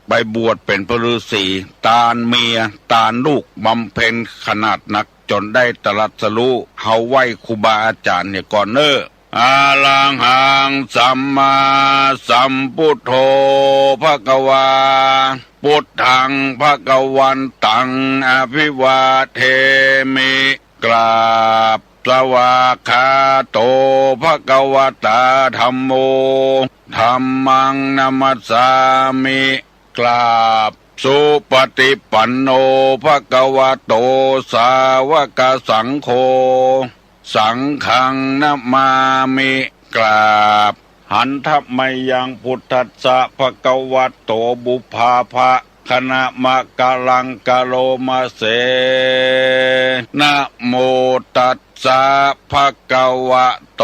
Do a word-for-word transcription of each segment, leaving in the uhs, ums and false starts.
ไปบวชเป๋นพระฤๅษี ตานเมีย ตานลูก บำเพ็ญขนาดนัก จ๋นได้ตรัสรู้ เฮาไหว้ครูบาอาจ๋ารย์เหียก่อนเน่อ อะระหัง สัมมาสัมพุทโธ ภะคะวา พุทธัง ภะคะวันตัง อะภิวาเทมิ กราบ สวากขาโต ภะคะวะตา ธัมโม ธัมมัง นะมัสสามิ กราบ สุปฏิปันโน ภะคะวะโต สาวกสังโฆ สังฆัง นะมามิ กราบ หันทะ มะยัง พุทธัสสะ ภะคะวะโต ปุพพาภะคะนะมะกะลัง กะโรมะเส นะโมตัสสะ ภะคะวะโต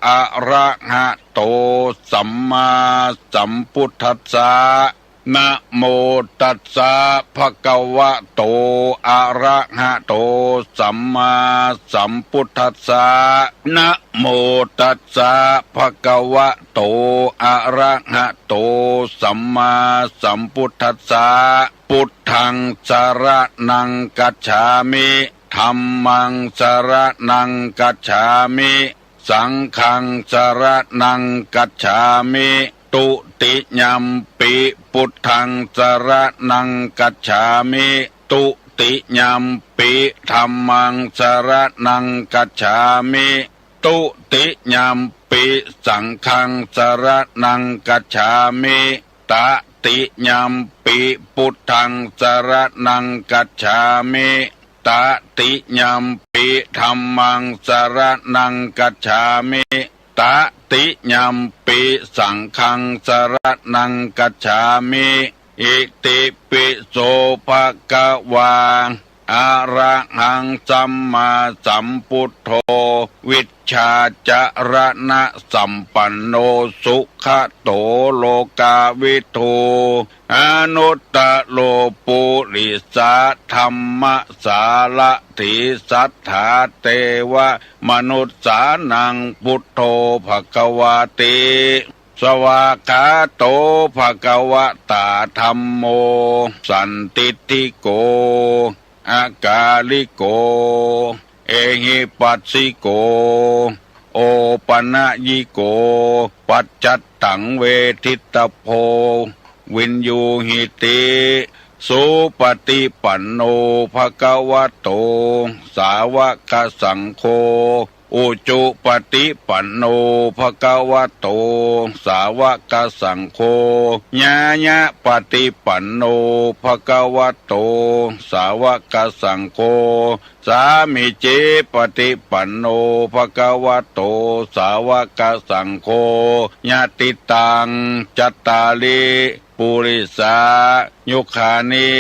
อะระหะโต สัมมาสัมพุทธัสสะ นะโมตัสสะ ภะคะวะโต อะระหะโต สัมมาสัมพุทธัสสะ นะโมตัสสะ ภะคะวะโต อะระหะโต สัมมาสัมพุทธัสสะ พุทธัง สะระณัง กัจฉามิ ธัมมัง สะระณัง กัจฉามิ สังฆัง สะระณัง กัจฉามิ ตุติยัมปิ พุทธัง สะระณัง กัจฉามิ ตุติยัมปิ ธัมมัง สะระณัง กัจฉามิ ตุติยัมปิ สังฆัง สะระณัง กัจฉามิ ตะติยัมปิ พุทธัง สะระณัง กัจฉามิ ตะติยัมปิ ธัมมัง สะระณัง กัจฉามิ ตะติยัมปิ สังฆัง สะระณัง กัจฉามิ อิติปิโส ภะคะวา อะระหัง สัมมาสัมพุทโธ วิชชาจะระณะสัมปันโน สุขะโต โลกาวิทู อนุตตะโร ปุริสะธัมมะสารถี สัตถาเตวะมนุสสานัง พุทโธ ภะคะวาติ สวากขาโต ภะคะวะตา ธัมโม สันทิฏฐิโก อะกาลิโก เอหิปัสสิโก โอปะนะยิโก ปัจจัตตัง เวทิตตะโพ วิญญูหิติ สุปฏิปันโน ภะคะวะโต สาวกสังโฆ อุจุปฏิปันโน ภะคะวะโต สาวกสังโฆ ญาญะปฏิปันโน ภะคะวะโต สาวกสังโฆ สามีจิปฏิปันโน ภะคะวะโต สาวกสังโฆ ยะติตัง จัตตาริ ปุริสายุคานิ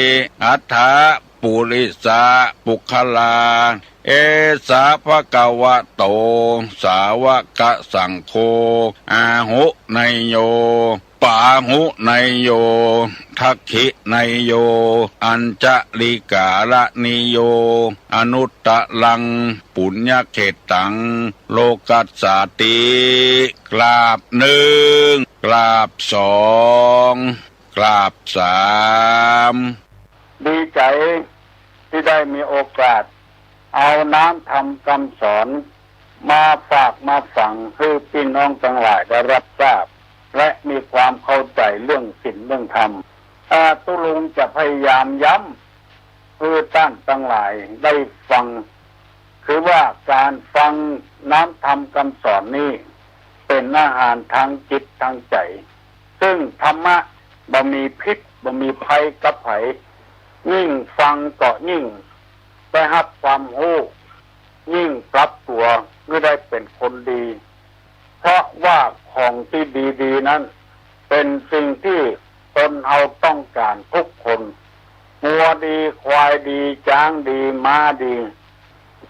อัฏฐะ ปุริสะปุคคลา เอสะ ภะคะวะโต สาวกสังโฆ อาหุเนยโย ปาหุเนยโย ทักขิเนยโย อัญจลิกาละนิโย อนุตตะรัง ปุญญเขตตัง โลกัสสาติ กราบหนึ่ง กราบสอง กราบสาม ดีใจ๋ตี้ได้มีโอกาสเอาน้ำธรรมกำสอนมาฝากมาฝังหื้อปี้น้องตังหลายได้ฮับทราบ และมีความเข้าใจ๋เรื่องศีลเรื่องธรรม อา ตุ๊ลุงจะพยายามย้ำหื้อต้านตังหลายได้ฟัง คือว่าก๋านฟังน้ำธรรมกำสอนนี้เป๋นอาหารตางจิตตางใจ๋ ซึ่งธรรมะบ่มีพิษบ่มีภัยกับใผ ยิ่งฟังก็ยิ่งได้ฮับความฮู้ ยิ่งปรับตั๋วหื้อได้เป๋นคนดี เพราะว่าของตี้ดีๆ นั้นเป๋นสิ่งตี้คนเฮาต้องก๋านกู้คน งัวดี ควายดี จ๊างดี ม้าดี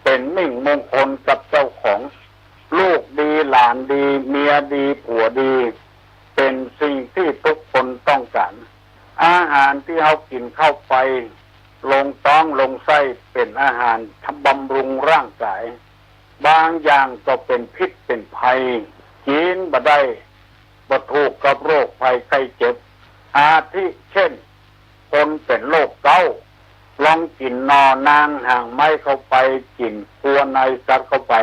เป๋นมิ่งมงคลกับเจ้าของ ลูกดี หลานดี เมียดี ผัวดี เป๋นสิ่งตี้กู้คนต้องก๋าน อาหารตี้เฮากิ๋นเข้าไป ลงต๊องลงไส้เป๋นอาหารบำรุงร่างก๋าย บางอย่างก็เป๋นพิษเป๋นภัย กิ๋นบ่ได้ บ่ถูกกับโรคภัยไข้เจ็บ อาทิเช่น คนเป๋นโรคเก๊าต์ ลองกิ๋นหน่อนางห่างไม้เข้าไป กิ๋นครัวในสัตว์เข้าไป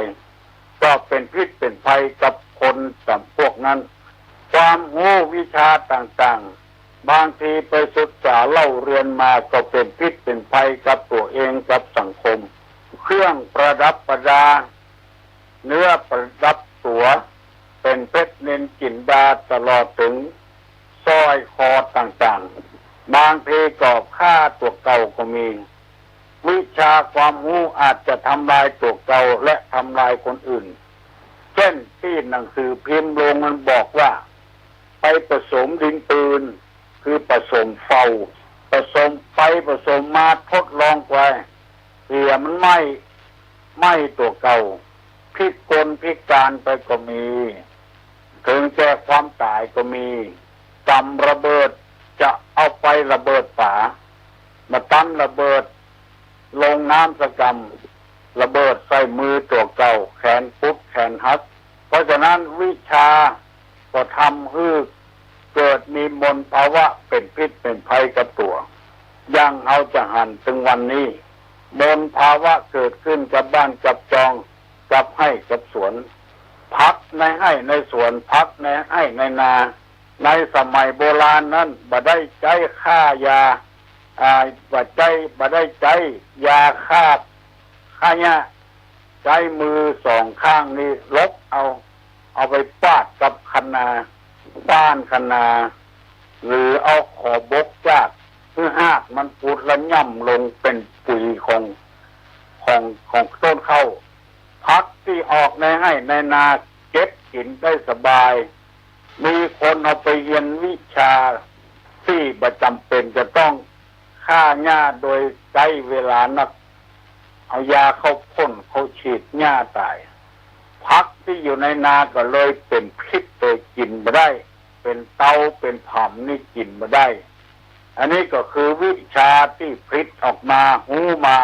ก็เป๋นพิษเป๋นภัยกับคนจ๋ำพวกนั้น ความฮู้วิชาต่างๆ บางทีไปศึกษาเล่าเรียนมาก็เป๋นพิษเป๋นภัยกับตั๋วเองกับสังคม เครื่องประดับประดา เนื้อประดับตั๋ว เป๋นเพชรนิลจินดาตลอดเถิงสร้อยคอต่างๆ บางทีก็ฆ่าตั๋วเก่าก็มี วิชาความฮู้อาจจะทำลายตั๋วเก่าและทำลายคนอื่น เช่นตี้หนังสือพิมพ์ลงมันบอกว่า ไปผสมดินปืน คือผสมเฝ้า ผสมไปผสมมาทดลองไป เสียมันไหม้ ไหม้ตั๋วเก่า พิกลพิก๋านไปก็มี เถิงแก่ความต๋ายก็มี ก๋ำระเบิด จะเอาไประเบิดป๋า บ่าตันระเบิดลงน้ำสักกำ ระเบิดใส่มือตั๋วเก่า แขนปุดแขนหัก เพราะฉะนั้นวิชาก็ทำหื้อเกิดมีมลภาวะเป๋นพิษเป๋นภัยกับตั๋ว อย่างเฮาจะหันเถิงวันนี้ มลภาวะเกิดขึ้นกับบ้านกับจอง กับไฮ่กับสวน ผักในไฮ่ในสวน ผักในไฮ่ในนา ในสมัยโบราณนั้นบ่ได้ใจ๊ฆ่ายา อ่า บ่ใจ๊ บ่ได้ใจ๊ยาฆ่า ฆ่าหญ้า ใจ๊มือสองข้างนี้ลกเอา เอาไปปาดกับคะนา ป้านคะนา หรือเอาขอบกจาก หื้อฮากมันปุดแล้วหย่ำลงเป๋นปุ๋ยของ ของ ของต้นข้าว ผักตี้ออกในไฮ่ในนาเก็บกิ๋นได้สบาย มีคนเอาไปเฮียนวิชาตี้บ่จ๋ำเป๋นจะต้องฆ่าหญ้าโดยใจ๊เวลานัก เอายาเข้าพ่นเข้าฉีดหญ้าต๋าย ผักตี้อยู่ในนาก็เลยเป๋นพิษเลยกิ๋นบ่ได้ เป๋นเตาเป๋นผำนี่กิ๋นบ่ได้ อันนี้ก็คือวิชาตี้ผลิตออกมา ฮู้มา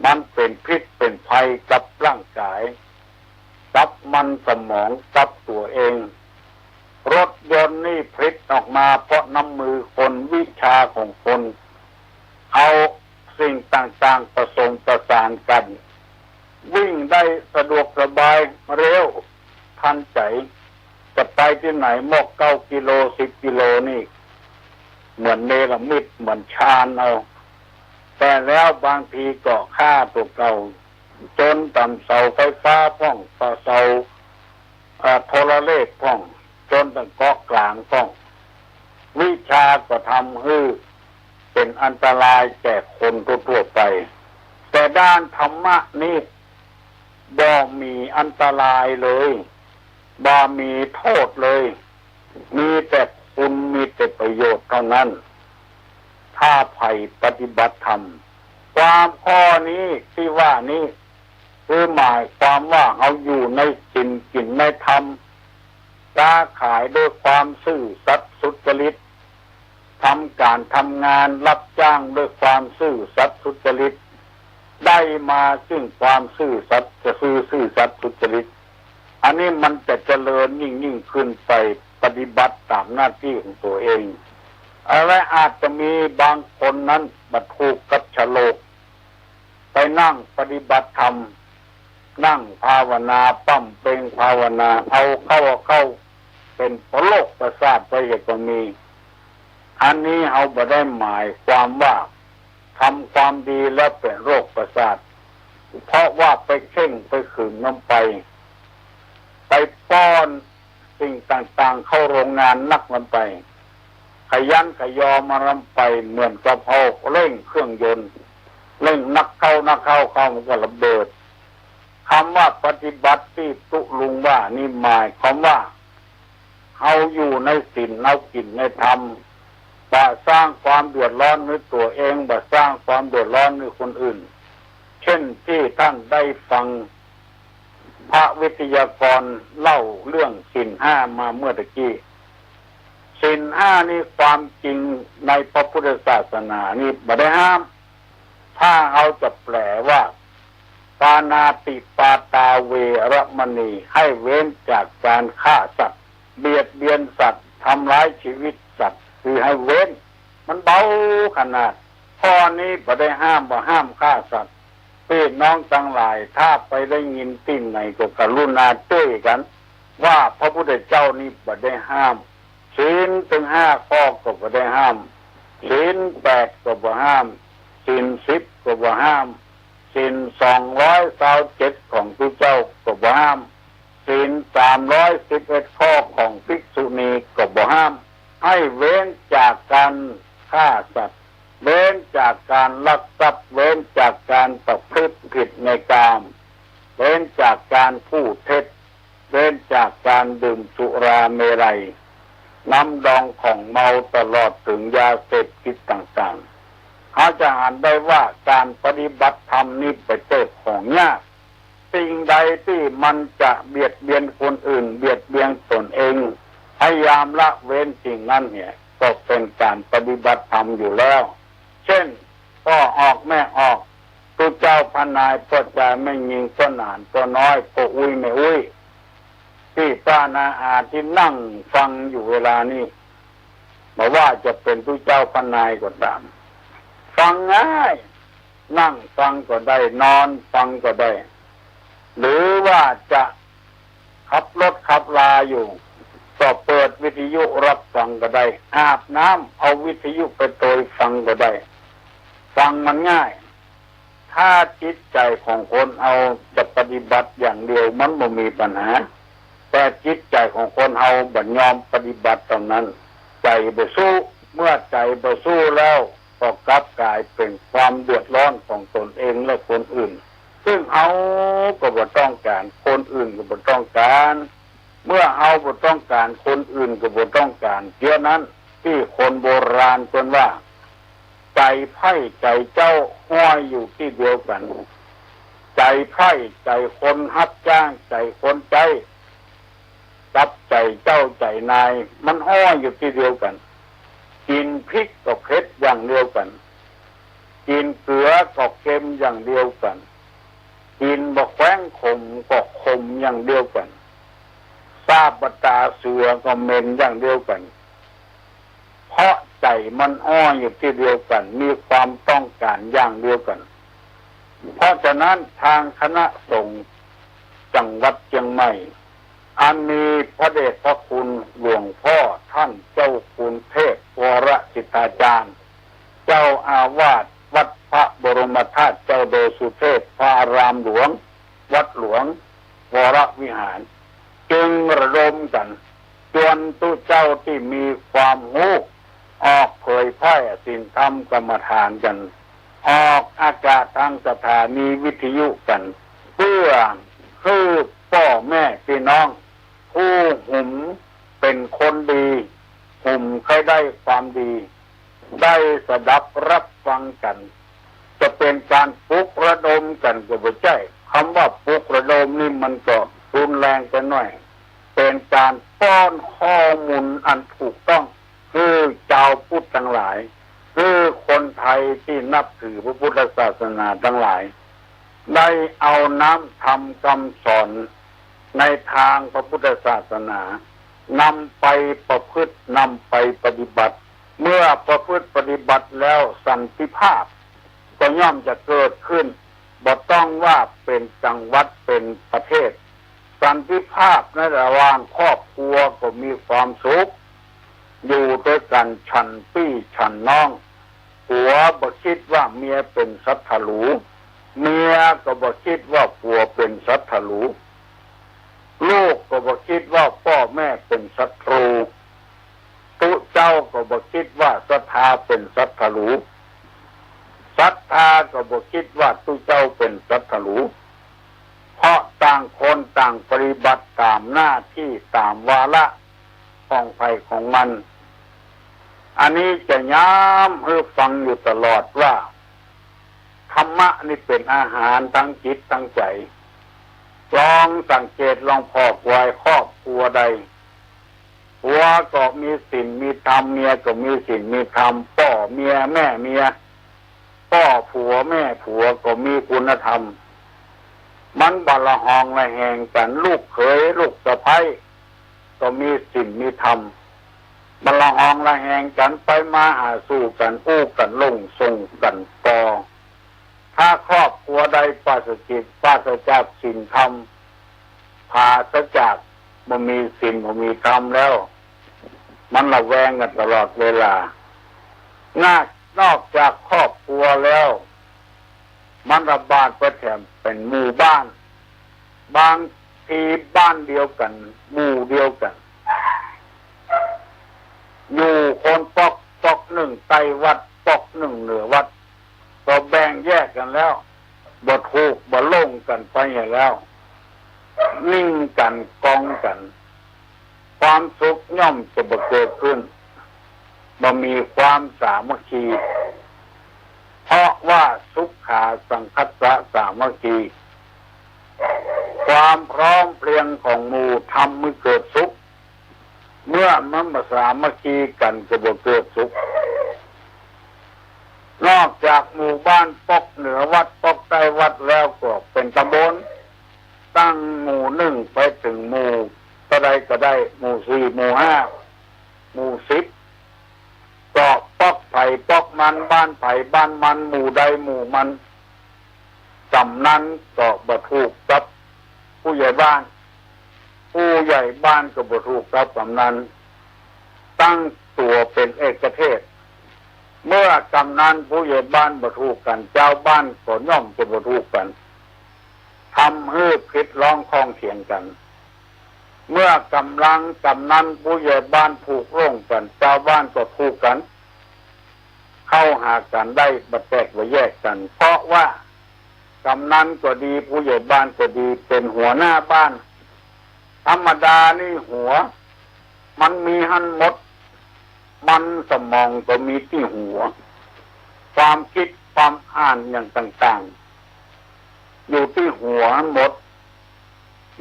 มันเป๋นพิษเป๋นภัยกับร่างก๋าย กับมันสมอง กับตั๋วเอง รถยนต์นี่ผลิตออกมาเพราะน้ำมือคน วิชาของคน เอาสิ่งต่างๆ ผสมประสานกั๋น วิ่งได้สะดวกสบาย เร็วทันใจ๋ จะไปตี้ไหนมอกเก้ากิโล สิบกิโลนี่ เหมือนเนรมิต เหมือนฌานเอา แต่แล้วบางทีก็ฆ่าตั๋วเก่า จนต๋ามเสาไฟฟ้าพ่อง ต๋ามเสา เอ่อ โทรเลขพ่อง จนต๋ามเกาะกลางพ่อง วิชาก็ทำหื้อเป๋นอันตรายแก่คนทั่วๆ ไป แต่ด้านธรรมะนี้บ่มีอันตรายเลย บ่มีโต้ษเลย มีแต่คุณ มีแต่ประโยชน์เต้านั้น ถ้าใผปฏิบัติธรรม ความข้อนี้ตี้ว่านี้ คือหมายความว่าเฮาอยู่ในศีล กิ๋นในธรรม ค้าขายด้วยความซื่อสัตย์สุจริต ทำก๋านทำงานรับจ้างด้วยความซื่อสัตย์สุจริต ได้มาซึ่งความซื่อสัตย์ จะซื่อ ซื่อสัตย์สุจริต อันนี้มันจะเจริญยิ่งๆ ขึ้นไป ปฏิบัติต๋ามหน้าตี้ของตั๋วเอง และอาจจะมีบางคนนั้นบ่ถูกกับฉลก ไปนั่งปฏิบัติธรรม นั่งภาวนา ป้ำเป็งภาวนา เอาเข้า เอาเข้าเป๋นโรคประสาทไปเหียก็มี อันนี้เฮาบ่ได้หมายความว่าทำความดีแล้วเป๋นโรคประสาท เพราะว่าไปเข่งไปขรึมนำไป ไปป้อนสิ่งต่างๆ เข้าโรงงานนักนำไป ขยันขยอมันนำไป เหมือนกับเฮาเร่งเครื่องยนต์ เร่งนักเข้านักเข้า เข้ามันก็ระเบิด กำว่าปฏิบัติตี้ตุ๊ลุงว่านี้หมายความว่า เฮาอยู่ในศีล เฮากิ๋นในธรรม บ่สร้างความเดือดร้อนหื้อตั๋วเอง บ่สร้างความเดือดร้อนหื้อคนอื่น เช่นตี้ต้านได้ฟังพระวิทยากรเล่าเรื่องศีลห้ามาเมื่อตะกี้ ศีลห้านี้ความจริงในพระพุทธศาสนานี้บ่ได้ห้าม ถ้าเฮาจะแปลว่า ปาณาติปาตาเวระมณี ให้เว้นจากการฆ่าสัตว์ เบียดเบียนสัตว์ ทำร้ายชีวิตสัตว์ คือหื้อเว้น มันเบาขนาด ข้อนี้บ่ได้ห้ามว่าห้ามฆ่าสัตว์ ปี้น้องตังหลาย ถ้าไปได้ยินตี้ไหนก็กรุณาจ้วยกั๋น ว่าพระพุทธเจ้านี่บ่ได้ห้าม ศีลตึงห้าข้อก็บ่ได้ห้าม ศีลแปดก็บ่ห้าม ศีลสิบก็บ่ห้าม ศีลสองร้อยซาวเจ็ดของตุ๊เจ้าก็บ่ห้าม ศีลสามร้อยสิบเอ็ดข้อของภิกษุณีก็บ่ห้าม หื้อเว้นจากก๋านฆ่าสัตว์ เว้นจากก๋านลักทรัพย์ เว้นจากก๋านประพฤติผิดในกาม เว้นจากก๋านพูดเท็จ เว้นจากก๋านดื่มสุราเมรัย น้ำดองของเมาตลอดเถิงยาเสพติดต่างๆ เฮาจะหันได้ว่าก๋านปฏิบัติธรรมนี้บ่ใจ้ของยาก สิ่งใดตี้มันจะเบียดเบียนคนอื่น เบียดเบียนตนเอง พยายามละเว้นสิ่งนั้นเนี่ย ก็เป๋นก๋านปฏิบัติธรรมอยู่แล้ว เช่น ป้อออกแม่ออก ตุ๊เจ้าพระนาย ป้อจายแม่ญิง ป้อหนานป้อน้อย ป้ออุ๊ยแม่อุ๊ย ตี้ป้านาอาตี้นั่งฟังอยู่เวลานี้ บ่ว่าจะเป๋นตุ๊เจ้าพระนายก็ต๋าม ฟังง่าย นั่งฟังก็ได้ นอนฟังก็ได้ หรือว่าจะขับรถขับราอยู่ ก็เปิดวิทยุรับฟังก็ได้ อาบน้ำเอาวิทยุไปโตยฟังก็ได้ ฟังมันง่าย ถ้าจิตใจ๋ของคนเฮาจะปฏิบัติอย่างเดียวมันบ่มีปัญหา แต่จิตใจ๋ของคนเฮาบ่ยอมปฏิบัติเต้านั้น ใจ๋บ่สู้ เมื่อใจ๋บ่สู้แล้ว ก็กลับก๋ายเป๋นความเดือดร้อนของตนเองและคนอื่น ซึ่งเฮาก็บ่ต้องก๋าน คนอื่นก็บ่ต้องก๋าน เมื่อเฮาบ่ต้องก๋าน คนอื่นก็บ่ต้องก๋าน เดี๋ยวนั้นตี้คนโบราณเปิ้นว่า ใจ๋ใผใจ๋เจ้าฮ้อยอยู่ตี้เดียวกั๋น ใจ๋ใผใจ๋คนฮับจ้าง ใจ๋คนใจ๊ กับใจ๋เจ้าใจ๋นาย มันฮ้อยอยู่ตี้เดียวกั๋น กิ๋นพริกก็เผ็ดอย่างเดียวกั๋น กิ๋นเกลือก็เค็มอย่างเดียวกั๋น กิ๋นบ่าแขว่งขมก็ขมอย่างเดียวกั๋น ซาบบ่าต๋าเสือก็เหม็นอย่างเดียวกั๋น เพราะใจ๋มันฮ้อยอยู่ตี้เดียวกั๋น มีความต้องก๋านอย่างเดียวกั๋น เพราะฉะนั้นทางคณะสงฆ์จังหวัดเจียงใหม่ อันมีพระเดชพระคุณหลวงพ่อท่านเจ้าคุณเทพวรสิทธาจารย์ เจ้าอาวาสวัดพระบรมธาตุเจ้าดอยสุเทพ พระอารามหลวง วัดหลวงวรวิหาร จึงระดมกั๋น จวนตุ๊เจ้าตี้มีความฮู้ ออกเผยแผ่ศีลธรรมกรรมฐานกั๋น ออกอากาศทางสถานีวิทยุกั๋น เปื้อหื้อป้อแม่ปี้น้อง ผู้หุมเป๋นคนดี หุมใค่ได้ความดี ได้สดับรับฟังกั๋น จะเป๋นก๋านปลุกระดมกั๋นก็บ่ใจ้ กำว่าปลุกระดมนี่มันก็รุนแรงไปหน้อย เป๋นก๋านป้อนข้อมูลอันถูกต้อง หื้อจาวพุทธตังหลาย หื้อคนไทยตี้นับถือพระพุทธศาสนาตังหลาย ได้เอาน้ำธรรมกำสอนในตางพระพุทธศาสนานำไปประพฤติ นำไปปฏิบัติ เมื่อประพฤติปฏิบัติแล้วสันติภาพก็ย่อมจะเกิดขึ้น บ่ต้องว่าเป๋นจังหวัดเป๋นประเทศ สันติภาพในระหว่างครอบครัวก็มีความสุข อยู่ตวยกั๋นฉันปี้ฉันน้อง ผัวบ่กึ๊ดว่าเมียเป๋นศัตรู๋ เมียก็บ่กึ๊ดว่าผัวเป๋นศัตรู๋ ลูกก็บ่กึ๊ดว่าป้อแม่เป๋นศัตรู๋ ตุ๊เจ้าก็บ่กึ๊ดว่าศรัทธาเป๋นศัตรู๋ ศรัทธาก็บ่กึ๊ดว่าตุ๊เจ้าเป๋นศัตรู๋ เพราะต่างคนต่างปฏิบัติต๋ามหน้าตี้ต๋ามวาระของใผของมัน อันนี้จะย้ำหื้อฟังอยู่ตลอดว่า ธรรมะนี่เป๋นอาหารตังจิตตังใจ๋ ลองสังเกตลองผ่อควายครอบครัวใด ผัวก็มีศีลมีธรรม เมียก็มีศีลมีธรรม ป้อเมียแม่เมีย ป้อผัวแม่ผัวก็มีคุณธรรม มันบ่ละหองละแหงกั๋น ลูกเขยลูกสะใภ้ก็มีศีลมีธรรม มันละหองละแหงกั๋น ไปมาหาสู่กั๋น อู้กั๋นลงส่งกั๋นต่อ ถ้าครอบครัวใดปราศจาก ปราศจากศีลธรรม ปราศจาก บ่มีศีลบ่มีธรรมแล้ว มันระแวงกั๋นตลอดเวลา นอก นอกจากครอบครัวแล้ว มันระบาดไปแถมเป๋นหมู่บ้าน บางทีบ้านเดียวกั๋น หมู่เดียวกั๋น อยู่คนป๊อก ป๊อกนึ่งใต้วัด ป๊อกนึ่งเหนือวัด ก็แบ่งแยกกั๋นแล้ว บ่ถูกบ่ลงกั๋นไปเหียแล้ว นิ่งกั๋น กองกั๋น ความสุขย่อมจะบ่เกิดขึ้น บ่มีความสามัคคี เพราะว่าสุขาสังคัสสะสามัคคี ความพร้อมเพรียงของหมู่ทำหื้อเกิดสุข เมื่อมันบ่สามัคคีกั๋นก็บ่เกิดสุข นอกจากหมู่บ้านป๊อกเหนือวัดป๊อกใต้วัดแล้วก็เป๋นตำบล ตั้งหมู่นึ่งไปเถิงหมู่เต้าใดก็ได้ หมู่สี่ หมู่ห้า หมู่สิบ ก็ป๊อกใผป๊อกมัน บ้านใผบ้านมัน หมู่ใดหมู่มัน กำนันก็บ่ถูกกับผู้ใหญ่บ้าน ผู้ใหญ่บ้านก็บ่ถูกกับกำนัน ตั้งตั๋วเป๋นเอกเทศ เมื่อกำนันผู้ใหญ่บ้านบ่ถูกกั๋น จาวบ้านก็ย่อมจะบ่ถูกกั๋น ทำหื้อผิดร้องข้องเถียงกั๋น เมื่อกำลังกำนันผู้ใหญ่บ้านถูกลงกั๋น จาวบ้านก็ถูกกั๋น เข้าหากั๋นได้ บ่แตกบ่แยกกั๋น เพราะว่ากำนันก็ดี ผู้ใหญ่บ้านก็ดี เป๋นหัวหน้าบ้าน ธรรมดานี่หัว มันมีหั้นหมด มันสมองก็มีตี้หัว ความกึ๊ดความอ่านอย่างต่างๆ อยู่ตี้หัวหั้นหมด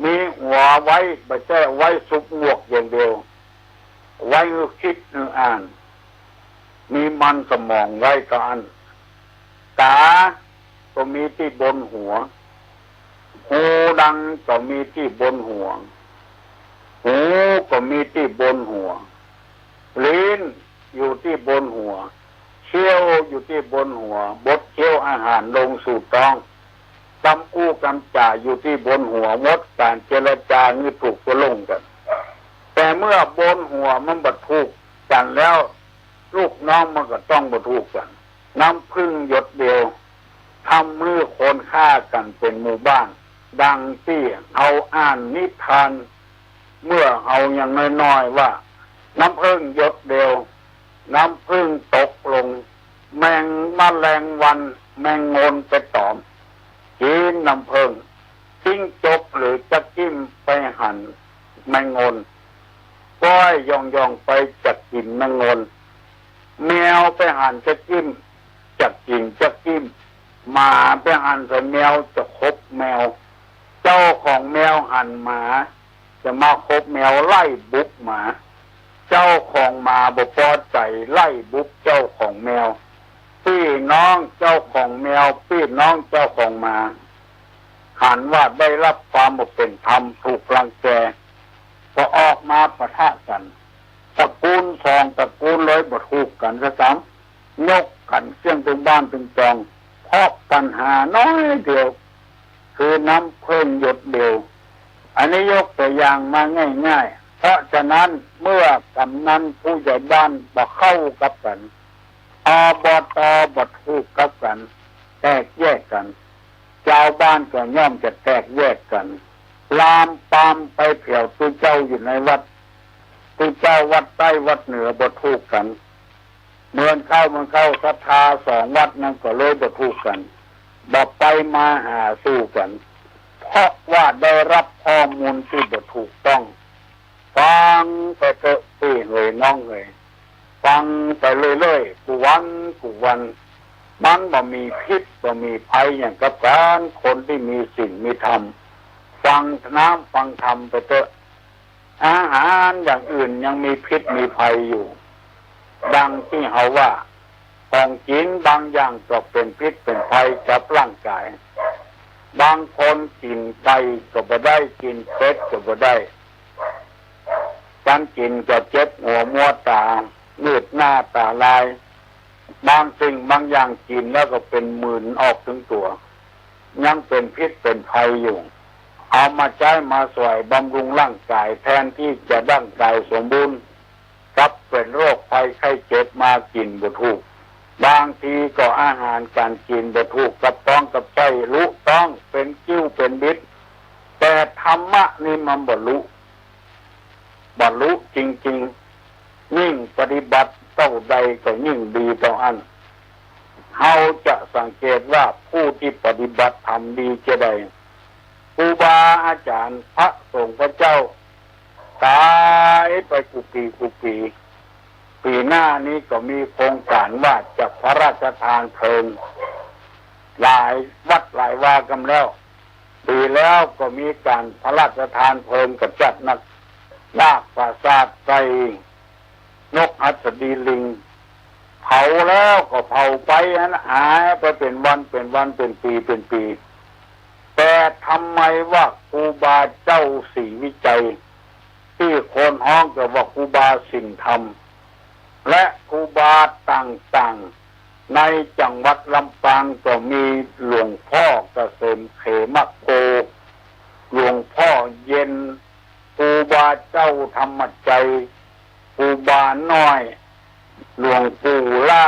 มีหัวไว้ บ่ใจ้ไว้ซุกงวกอย่างเดียว ไว้หื้อกึ๊ดหื้ออ่าน มีมันสมองไว้ก็อั้น ต๋าก็มีตี้บนหัว หูดังก็มีตี้บนหัว หูก็มีตี้บนหัว ลิ้นอยู่ตี้บนหัว เขี้ยวอยู่ตี้บนหัว บดเคี้ยวอาหารลงสู่ต๊อง กำอู้กำจ๋าอยู่ตี้บนหัวหมด ก๋านเจรจาหื้อถูกก็ลงกั๋น แต่เมื่อบนหัวมันบ่ถูกกั๋นแล้ว ลูกน้องมันก็ต้องบ่ถูกกั๋น น้ำผึ้งหยดเดียว ทำหื้อคนฆ่ากั๋นเป๋นหมู่บ้าน ดังตี้เฮาอ่านนิทาน เมื่อเฮายังน้อยๆ ว่า น้ำผึ้งหยดเดียว น้ำผึ้งตกลง แมง แมลงวัน แมงงนไปต๋อม กิ๋นน้ำผึ้ง จิ้งจกหรือจ๊ะกิ่มไปหันแมงงน ก้อยย่องๆ ไปจะกิ๋นแมงงน แมวไปหันจ๊ะกิ่ม จะกิ๋นจ๊ะกิ่ม หมาไปหันใส่แมวจะขบแมว เจ้าของแมวหันหมา จะมาขบแมว ไล่บุกหมา เจ้าของหมาบ่ปอใจ๋ ไล่บุกเจ้าของแมว ปี้น้องเจ้าของแมว ปี้น้องเจ้าของหมา หันว่าได้ฮับความบ่เป๋นธรรม ถูกรังแก ก็ออกมาปะทะกั๋น ตระกูลสองตระกูลเลยบ่ถูกกั๋นซะซ้ำ ยกกั๋นเสี้ยงตึงบ้านตึงจอง เพราะปัญหาน้อยเดียว คือน้ำผึ้งหยดเดียว อันนี้ยกตั๋วอย่างมาง่ายๆ เพราะฉะนั้นเมื่อกำนันผู้ใหญ่บ้านบ่เข้ากับกั๋น อบต.บ่ถูกกับกั๋น แตกแยกกั๋น จาวบ้านก็ย่อมจะแตกแยกกั๋น ลามปามไปแผวตุ๊เจ้าอยู่ในวัด ตุ๊เจ้าวัดใต้วัดเหนือบ่ถูกกั๋น เมินเข้าเมินเข้าศรัทธาสองวัดนั้นก็เลยบ่ถูกกั๋น บ่ไปมาหาสู่กั๋น เพราะว่าได้ฮับข้อมูลตี้บ่ถูกต้อง ฟังไปเต๊อะปี้เหยน้องเหย ฟังไปเรื่อยๆ กู้วันกู้วัน มันบ่มีพิษบ่มีภัยหยังกับกั๋น คนตี้มีศีลมีธรรม ฟังน้ำฟังธรรมไปเต๊อะ อาหารอย่างอื่นยังมีพิษมีภัยอยู่ ดังตี้เฮาว่า ของกิ๋นบางอย่างก็เป๋นพิษเป๋นภัยกับร่างก๋าย บางคนกิ๋นไก่ก็บ่ได้ กิ๋นเป็ดก็บ่ได้ การกิ๋นก็เจ็บหัวมัวต๋า มืดหน้าต๋าลาย บางสิ่งบางอย่างกิ๋นแล้วก็เป๋นมึนออกตึงตั๋ว ยังเป๋นพิษเป๋นภัยอยู่ เอามาใจ๊มาสอยบำรุงร่างก๋าย แทนตี้จะร่างก๋ายสมบูรณ์ กลับเป๋นโรคภัยไข้เจ็บมากิ๋นบ่ถูก บางทีก็อาหารก๋านกิ๋นบ่ถูกกับต๊องกับไส้ ลุต๊องเป๋นกิ้วเป๋นบิด แต่ธรรมะนี่มันบ่ลุ บ่ลุจริงๆ ยิ่งปฏิบัติเต้าใดก็ยิ่งดีเต้าอั้น เฮาจะสังเกตว่าผู้ตี้ปฏิบัติธรรมดีจะใด ครูบาอาจ๋ารย์พระสงฆ์พระเจ้าต๋ายไปกู้ปี๋กู้ปี๋ ปี๋หน้านี้ก็มีโครงก๋านว่าจะพระราชทานเพลิง หลายวัดหลายวากั๋นแล้ว ปี๋แล้วก็มีก๋านพระราชทานเพลิงกษัตริย์นัก ซากปราสาทไก่ นกหัสดีลิง เผาแล้วก็เผาไปหั้น หายไปเป๋นวันเป๋นวัน เป๋นปี๋เป๋นปี๋ แต่ทำไมว่าครูบาเจ้าศรีวิชัย ตี้คนฮ้องกั๋นว่าครูบาสินธรรม และครูบาต่างๆ ในจังหวัดลำปางก็มีหลวงพ่อเกษมเขมโก หลวงพ่อเย็น ครูบาเจ้าธรรมชัย ครูบาน้อย หลวงปู่ล่า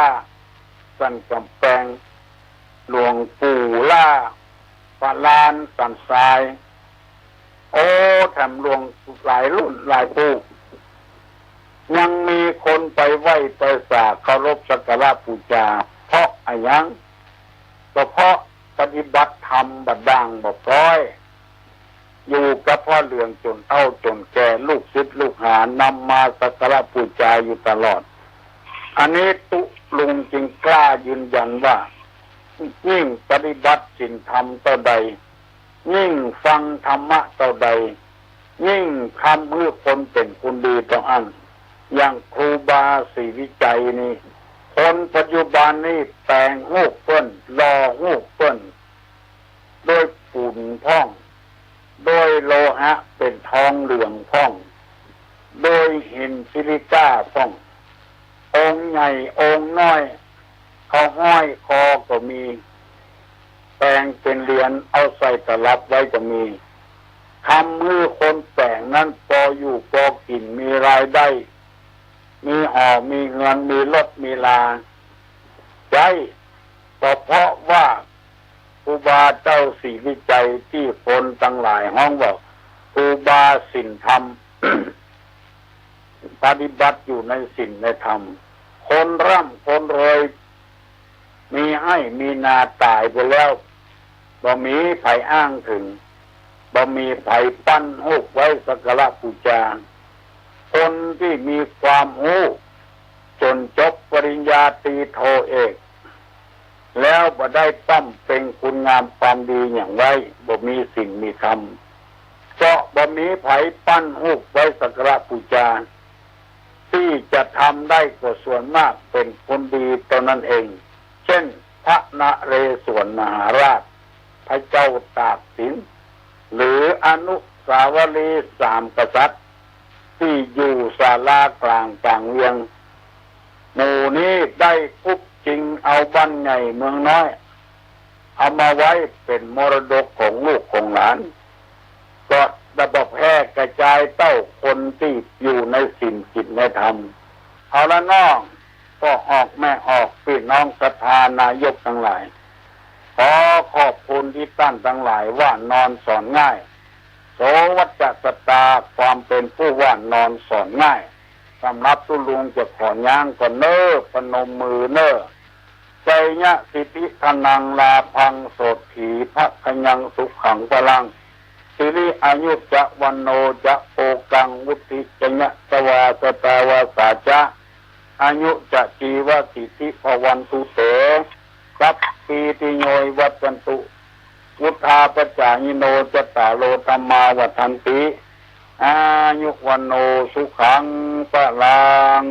สันก๋ำแปง หลวงปู่ล่า พระลานสันทราย โอ้ แถมหลวงหลายรุ่นหลายปู่ ยังมีคนไปไหว้ไปสาเคารพสักการะปู๋จา เพราะอะหยัง ก็เพราะปฏิบัติธรรมบ่ด่างบ่พร้อย อยู่กับพ่อเหลืองจ๋นเฒ่าจ๋นแก่ ลูกศิษย์ลูกหานำมาสักการะปู๋จาอยู่ตลอด อันนี้ตุ๊ลุงจึงกล้ายืนยันว่า ยิ่งปฏิบัติศีลธรรมเต้าใด ยิ่งฟังธรรมะเต้าใด ยิ่งทำหื้อคนเป๋นคนดีเต้าอั้น อย่างครูบาศรีวิชัยนี่ คนปัจจุบันนี่แป๋งฮูปเปิ้น หล่อฮูปเปิ้น โดยปูนพ่อง โดยโลหะเป๋นทองเหลืองพ่อง โดยหินซิลิก้าพ่อง องค์ใหญ่องค์น้อย เขาห้อยคอก็มี แป๋งเป๋นเหรียญเอาใส่ตลับไว้ก็มี ทำหื้อคนแป๋งนั้นปออยู่ปอกิ๋น มีรายได้ มีหอมีเฮือน มีรถมีลา ใจ๊ ก็เพราะว่าครูบาเจ้าศรีวิชัยตี้คนตังหลายฮ้องว่าครูบาศีลธรรม ปฏิบัติอยู่ในศีลในธรรม คนร่ำคนรวย มีไฮ่มีนาต๋ายไปแล้ว บ่มีใผอ้างเถิง บ่มีใผปั้นฮูปไว้สักการะปู๋จา คนตี้มีความฮู้จ๋นจบปริญญาตรีโทเอก แล้วบ่ได้บำเพ็ญคุณงามความดีหยังไว้ บ่มีศีลมีธรรม ก็บ่มีใผปั้นฮูปไว้สักการะปู๋จา ตี้จะทำได้ก็ส่วนมากเป๋นคนดีเต้านั้นเอง เช่น พระนเรศวรมหาราช พระเจ้าตากสิน หรืออนุสาวรีย์สามกษัตริย์ ตี้อยู่ศาลากลางกลางเวียง หมู่นี้ได้กุ๊บกิ๋นเอาบ้านใหญ่เมืองน้อย เอามาไว้เป๋นมรดกของลูกของหลาน ก็ได้บ่แพร่กระจายเต้าคนตี้อยู่ในศีลกิจในธรรม เอาละน้อง ป้อออกแม่ออก ปี้น้องศรัทธานายกตังหลาย ขอขอบคุณตี้ต้านตังหลาย ว่านอนสอนง่าย โสณัสสะสัตตา ความเป๋นผู้ว่านอนสอนง่าย สำหรับตุ๊ลุงจะขอย่างก่อนเน่อ พนมมือเน่อ ชัยยะสิทธิธนังลาภัง โสตถีภะคะยังสุขังพลัง สิริอายุจะวัณโณจะโภคัง วุฑฒิชยะสวาสะตาวาสาจะ อายุจะจีวะสิทธิภะวันตุเต สัพพีติโยวิวัชชันตุ วุฑฒาปจายิโน จัตตาโรธัมมาวัฑฒันติ อายุวัณโณสุขังพลัง